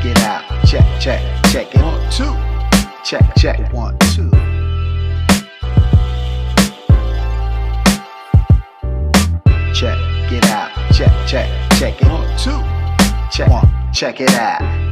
it out. Check, check, check it. 1, 2. Check, check. 1, 2. Check it out. Check, check, check it. 1, 2. Check 1. Check it out.